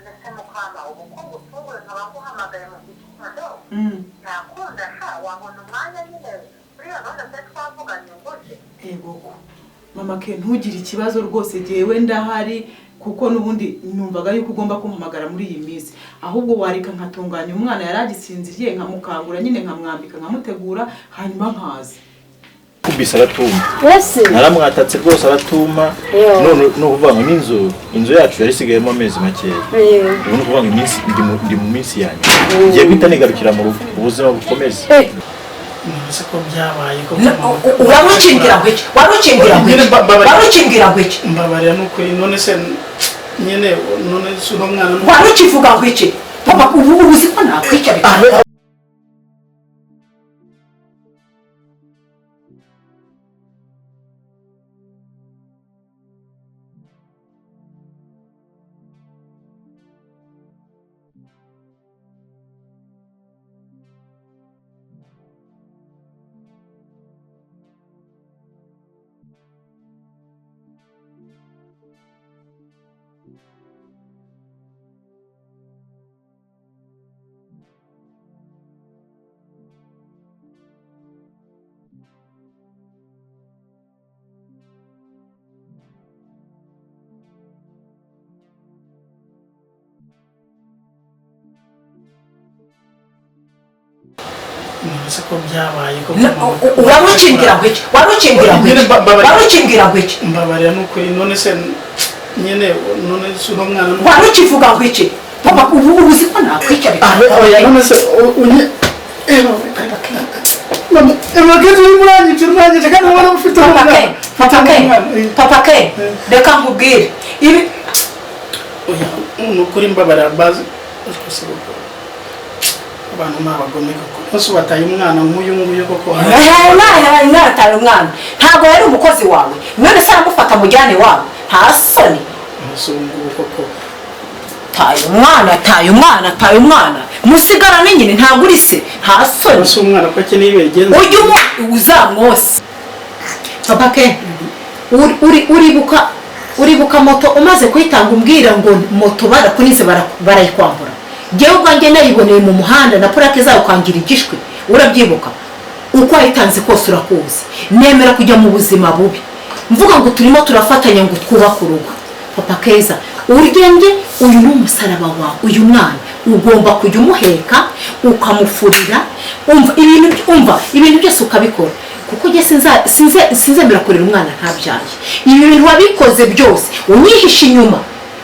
Ndetse mukama, ubukungu utunguye nkaba nguhamagaye mu gitondo, ntakunda sha wabona umwanya nyine kuri iyo gahunda twari twavuganye ngo Ego ko mama ke, ntugire ikibazo rwose, jyewe ndahari, kuko n'ubundi numvaga yuko ugomba kumpamagara muri iyi minsi. Ahubwo wareka nkatunganya umwana, yari agisinziriye, nkamukangura nyine, nkamwambika, nkamutegura, hanyuma nkaza. Kubise aratuma. Ese? Naramwatatse rwose aratuma. Yo. None ni ukuvuga ngo n'inzu, inzu yacu yari isigayemo amezi makeya. Ubu ni ukuvuga ngo iminsi ndi mu minsi yanjye, ngiye guhita nigarukira mu rugo, ubuzima bukomeze. None ko byabaye koko? Wari ukimbwira ngo iki? Wari ukimbwira ngo Nyine iki? mbabarira. Wari ukimbwira ngo iki? Mbabarira n'ukuri. None se nyine, none se uno mwana Wari ukivuga ngo iki, papa? Ubu uzi ko nakwica bikaba. None se ko byabaye koko? Wari ukimbwira ngo iki? Wari ukimbwira ngo Nyine iki? mbabarira. Wari ukimbwira ngo iki? Mbabarira n'ukuri. None se nyine, none se uno mwana Wari ukivuga ngo iki, papa? Ubu uzi ko nakwica bikaba. Oya, none se unye mama Emma, urimo uranyica, uranyica kandi ubona ufite Papa umwana. ke, papa ke, papa ke, reka nkubwire ibi. Oya, ni ukuri mbabarira bazi. Ariko se koko abantu ni abagome koko? Bose bataye umwana nk'uyu nguyu koko? Umwana ataye umwana, ntabwo yari umukozi wawe. None se aramufata mujyane wawe, nta soni? Umunsi ubu ngubu koko? Taye umwana, taye umwana, taye umwana, musigarane nyine, ntabwo uri se, nta soni? Umunsi umwana ko akeneye ibigenza. Ujye umu uzamwose. Papa ke, uribuka moto umaze kuyitanga umbwira ngo moto barakunize, barayikwambura? Njyewe ubwanjye nayiboneye mu muhanda na plaque zayo, ukangira igishwi. Urabyibuka? Uko wayitanze kose urakuzi. Nemera kujya mu buzima bubi, mvuga ngo turimo turafatanya ngo twubake urugo. Papa Keza, urugenge uyu ni umusaraba wawe. Uyu mwana ugomba kujya umuheka, ukamufurira, umva ibintu, umva ibintu byose ukabikora, kuko njye sinzemera kurera umwana ntabyaye. Ibi bintu wabikoze byose unyihishe inyuma,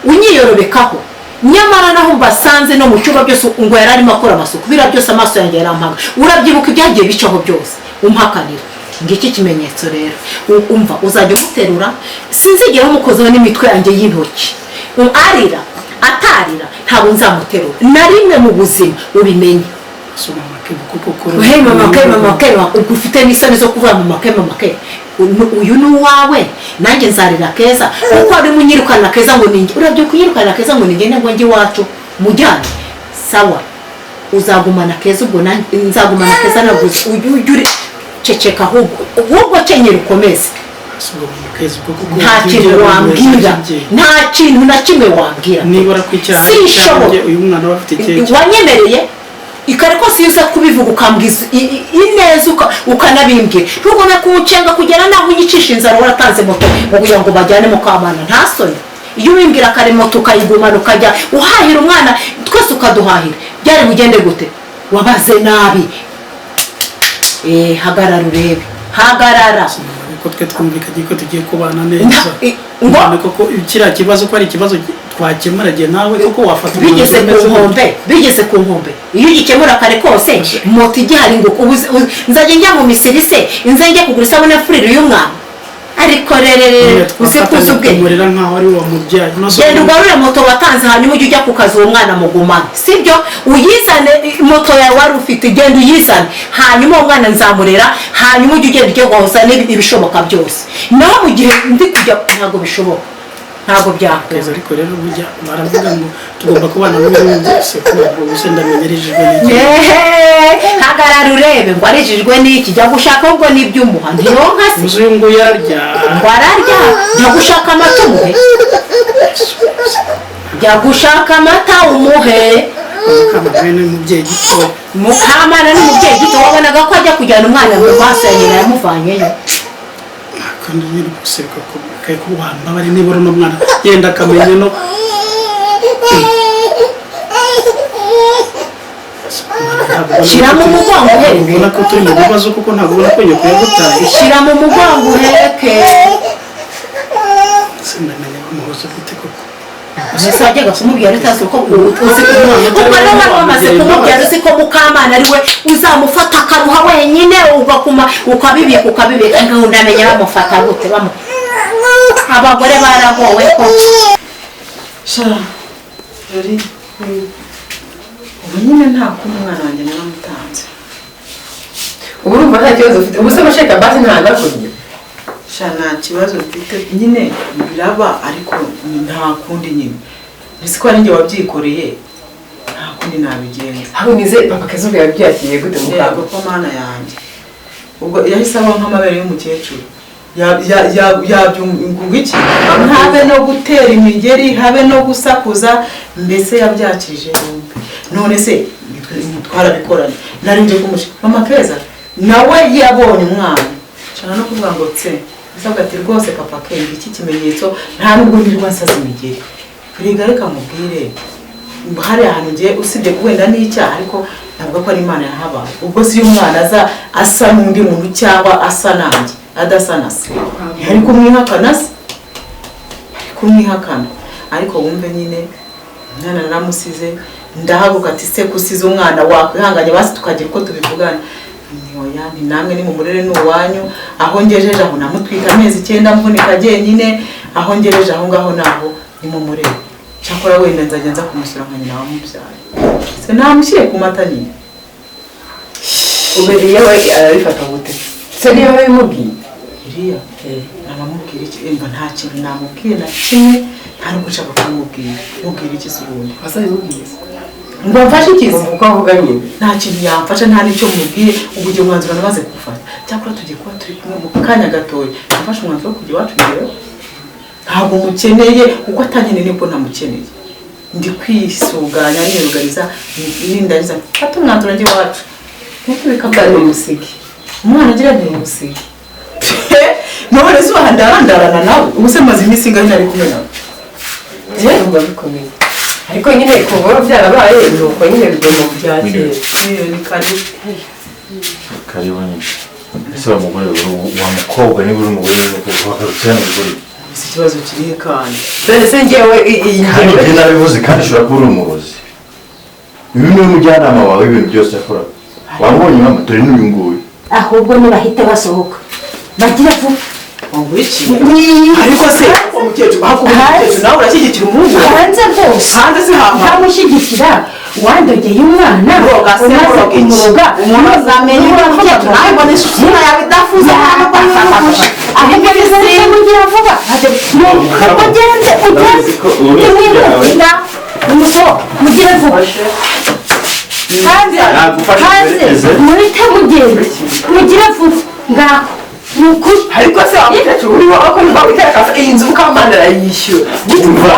unyiyorobekaho, nyamara naho mbasanze no mu cyumba byose ngo yari arimo akora amasuku, biriya byose amaso yanjye yarampaga. Urabyibuka ibyagiye bicaho byose umpakanira? Ngiki kimenyetso rero. Umva, uzajya umuterura, sinzigera umukozeho n'imitwe yanjye y'intoki. Arira atarira, ntabwo nzamuterura na rimwe mu buzima, ubimenye. Si mama ke kuko koko? Hey mama ke, mama ke, ubwo ufite n'isoni zo kuvuga mama ke, mama ke? Uyu ni uwawe, nanjye nzarira Keza kuko arimo unyirukana Keza ngo ninjye. Urabyo kunyirukana Keza ngo ningende, ngo njye iwacu mujyane, sawa, uzagumana Keza. Ubwo nanjye nzagumana Keza. Ntabwo ujye uri ceceka, ahubwo kenyera ukomeze. Si ubwo mama Keza ubwo koko? Nta kintu wambwira, nta kintu na kimwe wambwira. Nibura ko icyaha Sinshobora. cyanjye, uyu mwana aba afite ikihe? Wanyemereye ikare kose, iyo uza kubivuga ukambwiza ineza, ukanabimbwira, ntugome kuwucenga kugera naho unyicisha inzara. Waratanze moto ngo kugira ngo bajyane mukamana, nta soni? Iyo ubimbwira kare, moto ukayigumana, ukajya uhahira umwana, twese ukaduhahira, byari bugende gute? Wabaze nabi. Hagarara urebe, hagarara. Ko twe twumvikanye ko tugiye kubana neza. Ngo? None koko kiriya kibazo ko ari ikibazo twakemura gihe nawe koko wafata Bigeze umwanzuro ku umeze gutya? nkombe, bigeze ku nkombe. Iyo ugikemura kare kose, moto igihari, ngo nzajya njya mu Misiri se, nze njye kugura isabune furire y'umwana? Ariko rerere Nyine uzi kuzi twafatanya ubwenge. kumurera nkaho ari uwo mubyaye. None se Genda ugarure moto watanze, hanyuma ujye ujya ku kazi, uwo mwana mugumane, sibyo? Uyizane moto yawe wari ufite, genda uyizane, hanyuma uwo mwana nzamurera, hanyuma ujye ugenda ujye guhoza ibishoboka byose. Naho mu gihe ndi kujya, ntabwo bishoboka, ntabwo byakunda. Keza, ariko rero burya baravuga ngo tugomba kubana n'ubundi byose, kubera ubu ndamenya arijijwe n'iki. Ehe, hagarara urebe ngo arijijwe n'iki. Jya gushaka ahubwo n'ibyumuha, ntiyonka se? Ubu uyu nguyu ararya. Ngo ararya? Jya gushaka amata umuhe. Jya gushaka amata umuhe. Mukamana ni umubyeyi gito. Mukamana ni umubyeyi gito, wabonaga ko ajya kujyana umwana mu maso ya nyina yamuvanyeyo. Kandi nyine guseka ko ko wambabare nibura uno mwana yenda akamenya no Shyira mu mugongo uheke. Ubona ko turi mu bibazo kuko ntabwo ubona ko nyoko yagutaye. Shyira mu mugongo uheke. Sinamenya bamuhoza gute koko. Ese wajyaga kumubwira utazi uko uzi ubwo rero wari wamaze kumubwira uzi ko Mukamana ari we uzamufata akaruha wenyine, ugakuma ukabibika ukabibika, ngaho ndamenya bamufata gute bamu. Abagore baragowe ko. Sha Jori, ubu nyine nta kumwe umwana wanjye naramutanze. Ubu urumva nta kibazo ufite, ubu se amasheka basi ntanakurya. Sha nta kibazo mfite nyine biraba, ariko nta kundi nyine. Ese ko ari njye wabyikoreye, nta kundi nabigenza. Aho nize papa Kazungu yabyakiriye gute Yego mukaba? ko mana yanjye. Ubwo yahise aba nk'amabere y'umukecuru. Yabyumva iki? Habe no gutera imigeri, habe no gusakuza, mbese yabyakirije yombi. None se twarabikoranye. Nari nje kumushika mama Keza nawe yabonye umwana. Nshaka no kuvuga ngo tse. Asabwa ati rwose papa Keza iki kimenyetso nta nubwo nirwa nsaza imigeri. Kuriga reka mubwire. Hari ahantu ngiye usibye wenda n'icyaha ariko ntabwo ko ari Imana yahabaye. Ubwo si umwana aza asa n'undi muntu cyangwa asa nanjye, adasa na se. Ari kumwihakana se? Ari kumwihakana. Ariko wumve nyine umwana naramusize, ndahaguka ati se kusize umwana wakwihanganye basi tukagira uko tubivugana. Oya ni namwe ni mumurere n'uwanyu, aho ngejeje aho namutwika amezi 9 mvunika jyenyine, aho ngejeje aho ngaho naho ni mumurere. Cyakora wenda nzajya nza kumusura nka nyina wamubyaye. Se namushyire ku mata nyine. Uberiye we arabifata gute? Se niyo babimubwiye? Iriya namamubwira iki? Emba nta kintu namubwiye na kimwe, nta n'ubwo nshaka kumubwira. Mubwira iki se ubundi? Wasabimubwiye se? Ngo amfashe iki se? Uko avuga nyine. Nta kintu yamfasha, nta n'icyo mubwiye, ubu ugiye umwanzuro namaze kuwufata. Cyakora tugiye kuba turi kumwe mu kanya gatoya. Nafashe umwanzuro wo kujya iwacu njyewe. Ntabwo mukeneye, uko atankeneye nibwo ntamukeneye. Ndi kwisuganya nirugariza nindagiza mfata umwanzuro njye iwacu. Kandi umusige. Umwana agira nti Umusige. None se uhandarandarana nawe? Ubu se maze iminsi ingahe ntari kumwe nawe? Ndumva bikomeye. Ariko nyine kuva byarabaye nuko nyine bigomba kubyakira. Ni karibu. Karibu nyine. Ese wa mugore wa mukobwa niba uri umugore wagarutse hano mugore. Ese ikibazo kirihe kandi? None se njyewe iyi Kandi njye nabivuze kandi ushobora kuba uri umurozi. Uyu ni umujyanama wawe ibintu byose akora. Wabonye mama dore n'uyu nguyu. Ahubwo nibahite basohoka. Bagira vuba. Iki? Ariko se umukecuru hakuba nawe urashyigikira umuhungu wawe? Hanze rwose. Hanze si hama. Ntamushyigikira. Wandogeye umwana. Umaze kumuroga. Umuntu azamenya ko umukecuru nawe mbona isura yawe idafuza Ahubwo bize mugira vuba. Ugende ugende. Nimwihuta. Nimusohoke mugire vuba. Hanze. Hanze. Muhite mugende. Mugire vuba. Ngaho. Nukuri. Ariko se wa mukecuru uri wowe ko niba witeka iyi nzu Mukamana arayishyura.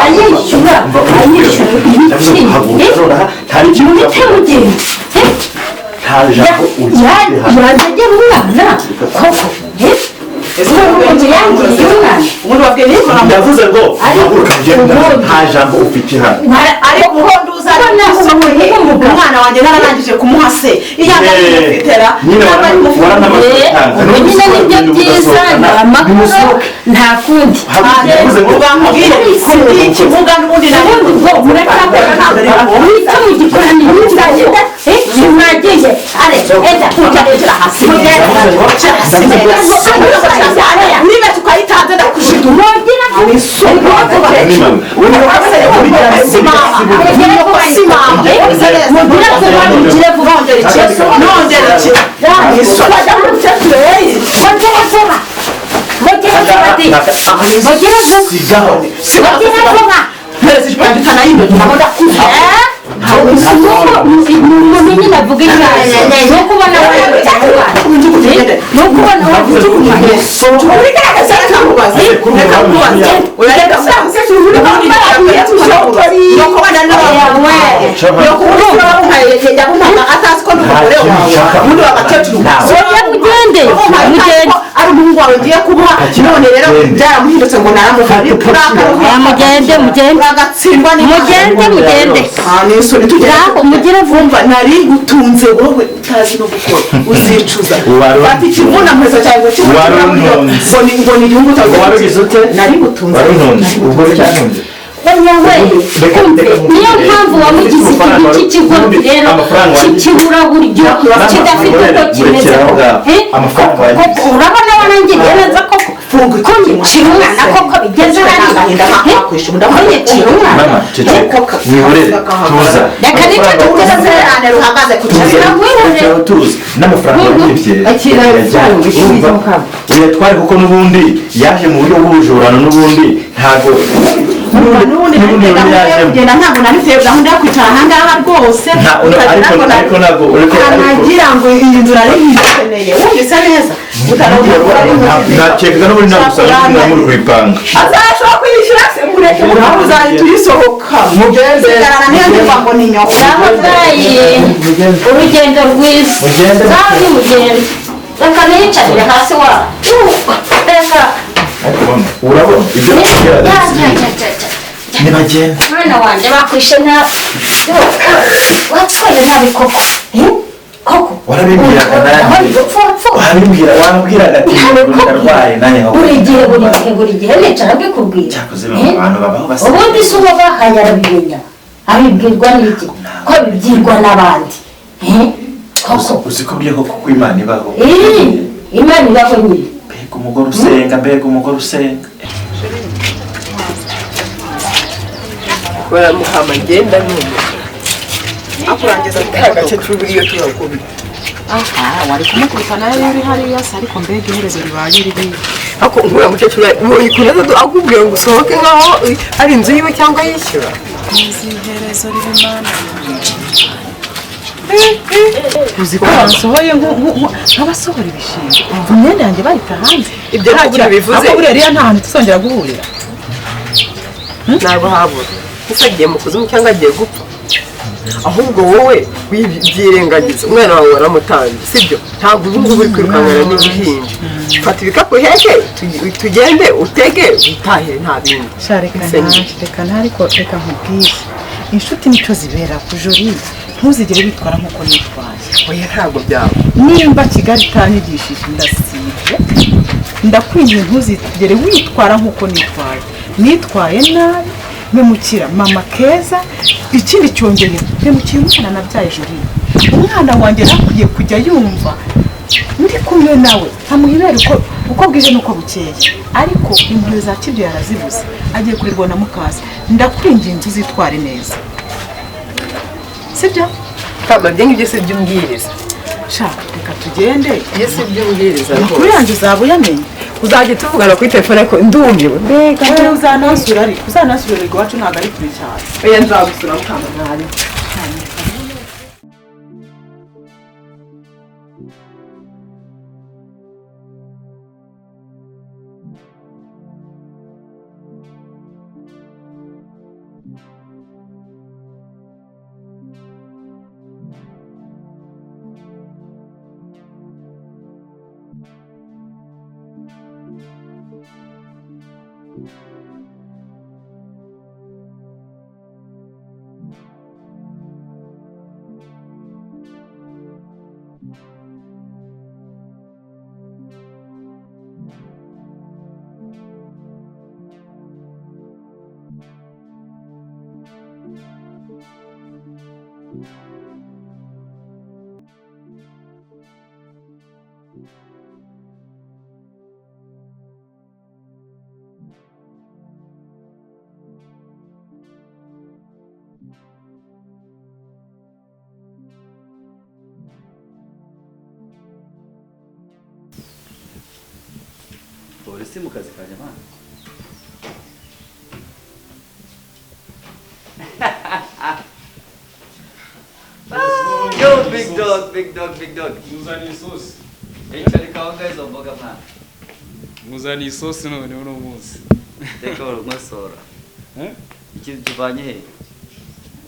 Ayishyura. Ayishyura. Muhite mugende. Nta jambo ugifite hano. Yandegera umwana. Koko. Ndavuze ngo haguruka ugende, nta jambo ufite hano. Ariko nduza umwana wanjye nararangije kumuha se. Iyo mfitera Nyine waranamaze. Nyine nibyo byiza ni amakuru nta kundi. Ubamubwire ikibuga n'ubundi Ubundi bwo muracyakora icyo mugikora ni mwagiye are eda mujya hasi. Niba tukayitanze ndakushinga. Reka nkubaze, reka nkubaze. Oya, reka nkubaze. Nyoko bana n'abamuhaye. Nyoko ubundi bamuhaye yamuhaga atazi ko n'umugore wawe. Ubundi w'abakecuru. Oya, mugende, mugende. Ari umuhungu wawe ngiye kumuha, none rero byaramuhindutse ngo naramuhaye. Oya, mugende, mugende. Uragatsindwa n'Imana. Mugende, mugende. Ah, ni isoni tugere. Ngaho, mugire vuba. Umva, nari ngutunze wowe utazi no gukora, uzicuza. Fata ikivuna nkweto cyawe ngo kimwe Waruntunze. ngo ni igihugu utazi. Warugize ute? Nari ngutunze. Waruntunze. Ubwo cyantunze. Oya we, Reka- umve, reka niyo nkubwire. mpamvu wamugize Amafaranga ikintu cy'ikigoryi rero, amafaranga wagize. cy'ikiburaburyo, kidafite uko kimeze. Murekera aho ngaho. Eh? Amafaranga wagize. Koko, urabona warangiye neza koko Funga ko nyicira umwana koko bigeze hariya. Eh? Ko nyicira umwana. Mama, ceceka. Mwihorere. Tuza. Reka nicyo tukuze. Ruhagaze ku Tuza. kibuga. Tuza, tuza. N'amafaranga wanyibye. Akira uyajyane. ifunga, isubize Urumva? mukama. Uyatware kuko n'ubundi yaje mu buryo bw'ubujurano n'ubundi ntabwo N'ubundi n'ubundi nari gahunda yo yajemo. kugenda, ntabwo nari mfite gahunda yo kwicara aha ngaha rwose. Ariko ariko ntabwo ariko ariko Nagira ngo iyi nzu nari nyikeneye, wumvise neza. Nakekaga n'ubundi nagusaba n'ubundi muri kubipanga. Azashobora kuyishyura se? Mureke mugabo, uzahita uyisohoka. Mugende. Sigarana niyo ndiva ngo ni nyoko. Ngaho bayi, urugendo rwiza. Mugende. Ngaho nimugende. Reka niyicarire hasi wa. Reka. Ariko mama, urabona ibyo nakubwira Ya, ya, si ya, ya, ya. nibagenda. Mwana wanjye bakwishe nabi, watwaye nabi koko. Eh? Koko. Warabimbwiraga nanjye. Urapfa, urapfa. Warabimbwira, wambwiraga ati ndarwaye nanjye nkavuga. Buri gihe, buri gihe, buri gihe nicara mbikubwira. Cyakoze mama, abantu babaho basa. Ubundi si uwo bahaye arabimenya, abibwirwa n'iki ko abibyirwa n'abandi? Eh? Koko. Uzi ko burya koko ko Imana ibaho. Eh, Imana ibaho nyine. Mbega umugore usenga, mbega umugore usenga. Baramuhama ngenda numva. Akurangiza Kariya gakecuru buriya turakubita. Aha wari kumukubita nawe uri hariya se, ariko mbega iherezo ribaye ribi. Ariko nkuriya mukecuru ubonye ukuntu aza akubwira ngo usohoke nkaho ari inzu yiwe cyangwa yishyura. Uzi iherezo ribi Mana. Uzi ko bansohoye nk'abasohora ibishingwe, umva imyenda yanjye bayita hanze. Ibyo nta kintu bivuze. Ariko buriya ririya nta hantu tuzongera guhurira. Ntabwo habura. Ese agiye mu kuzimu cyangwa agiye gupfa? Ahubwo wowe wibyirengagiza, umwana wawe waramutanze, sibyo? Ntabwo ubu ngubu uri kwirukankana n'uruhinja. Fata ibikapu uheke, tugende utege witahire, nta bindi. Sha reka Ese ntaje, reka ntahe, ariko reka nkubwire, inshuti nico zibera kujori, ntuzigere witwara nk'uko nitwaye. Oya, ntabwo byaba. Nimba Kigali itanyigishije, ndasibye, ndakwinjiye, ntuzigere witwara nk'uko nitwaye. Nitwaye nabi, mpemukira mama Keza, ikindi cyongeye mpemukiye umwana nabyaye Jori. Umwana wanjye nakwiye kujya yumva ndi kumwe nawe, nkamuha ibere uko bwije n'uko bukeye, ariko impuhwe za kibyeyi yarazibuze, agiye kurirwa na mukase. Ndakwinginze uzitware neza, sibyo? Kama ibyo ngibyo si iby'umbwiriza. Sha reka tugende. Ibyo si iby'umbwiriza Amakuru rwose. yanjye uzaba uyamenye. Uzajya tuvugana kuri telefone, ariko ndumiwe mbega. Wowe uzanansura, ariko uzanansura iwacu ntabwo ari kure cyane. Oya, nzagusura mukama ntari. Polisi mu kazi kanjye mwana. Yo, big dog, big dog, big dog. Uzanye isosi. Icara kawunga izo mboga mwana. Muzaniye isosi none uno munsi. Reka urumosora. Iki kivanye he?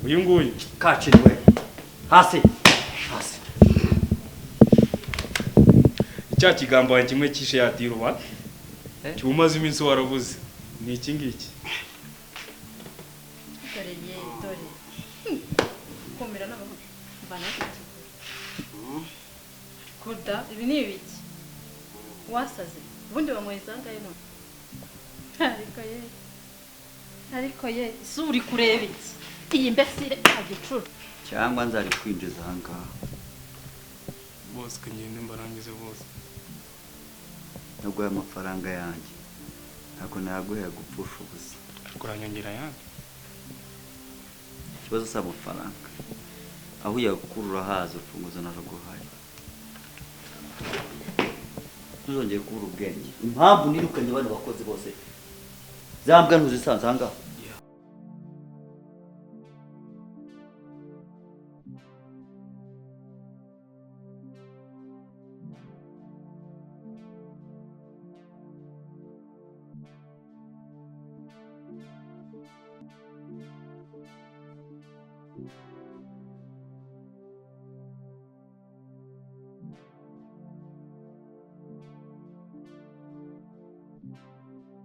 Uyu nguyu. Kaciriwe. Hasi. Hasi. Icya kigambo kimwe kishe yadiruba. Cyumaze iminsi warabuze. Ni iki ngiki. Dore ye, dore. Komera n'abahoro. Mvana iki. Koda, ibi ni ibiki? Wasaze. Ubundi banyweye zangahe none? Ariko ye. Ariko ye, isuri kureba iki? Iyi mbese agicura. Cyangwa nzari kwinjiza aha ngaha. Bose kangende mbarangize bose. Naguhaye amafaranga yanjye. Ntabwo naguhaye gupfusha ubusa. Ariko uranyongera yandi. Ikibazo si amafaranga. Aho uyakurura haza urufunguzo naraguhaye. Ntuzongere kubura ubwenge. Impamvu nirukanye bano bakozi bose. Za mbwa ntuzisanze aha ngaha.